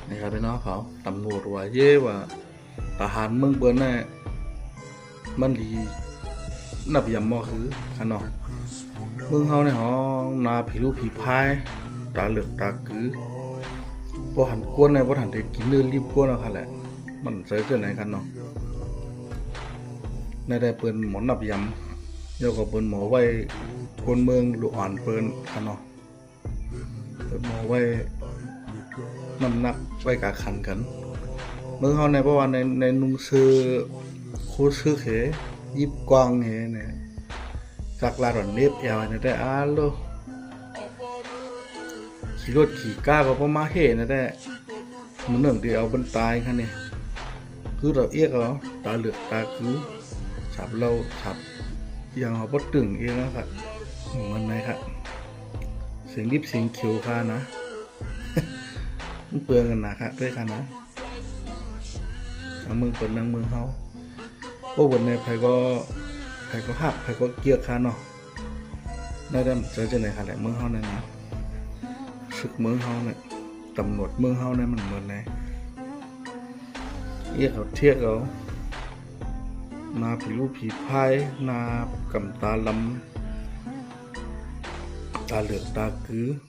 ນີ້ຄັບພີ່ນ້ອງເຮົາ ຕຳຫຼວດວ່າເຢ້ວ່າ ທະຫານເມືອງເພິ່ນນະ ມັນດີນັບຢາມບໍ່ຄືຄັນເນາະ. ເມືອງເຮົານີ້ ຫ້ອງໜ້າຜີລຸຜີພາຍ ຕາເຫຼືອກຕາກື ບໍ່ທັນກວນນະ ບໍ່ທັນໄດ້ກິນເນື້ອລີບກວນເອົາຄັນແຫຼະ ມັນໃສຈັ່ງໃດຄັນເນາະ. ໃນໃດເພິ່ນໝໍນັບຢາມ ແລ້ວກໍເພິ່ນໝໍໄວ້ຄົນເມືອງລູກອ່ອນເພິ່ນຄັນເນາະ. ເພິ່ນໝໍໄວ້ນ້ຳໜັກ ໄວ້ກາຄັນກັນ. ເມືອງເຮົາໃນ ເພາະວ່າໃນ ໃນນຸ່ງເສື້ອໂຄຊຶກເຫ ຢິບກວ້າງເຫນະ ສັກລາດວ່າເນັບແອວໃຫ້ແດ່ ອາໂລ ຂີ່ລົດຂີ່ກາກໍບໍ່ມາເຫນະແດ່. ມື້ໜຶ່ງທີ່ເອົາເພິ່ນຕາຍຄັນນີ້ ຄືເອົາເອກເອົາ ຕາເຫຼືອກຕາກື ສາບເຫຼົ້າສາບຫຍັງເຮົາບໍ່ຕຶງເອງນະຄັບ. ເໝືອນໃນຄັບ ເສັງດິບເສັງຂຽວຄ່ານະ ມັນເປືອງກັນນະຄັບເດ້ຄ່ານະ. ທາງເມືອງເພິ່ນ ທາງເມືອງເຮົາ ໂອ້ ເບິດໃນ ໃຜກໍ ໃຜກໍຮັກ ໃຜກໍກຽກຄ່າເນາະ. ໄດ້ ໄດ້ໃຈຈັ່ງໃດຄັນແຫຼະ ເມືອງເຮົານັ້ນນະ ສຶກເມືອງເຮົານີ້ ຕຳຫຼວດເມືອງເຮົານີ້ ມັນເໝືອນໃດ ເອກເອົາທຽກເອົາ ໜ້າຜີລຸຜີພາຍ ໜ້າກຳຕາລຳ ຕາເຫຼືອກຕາກື.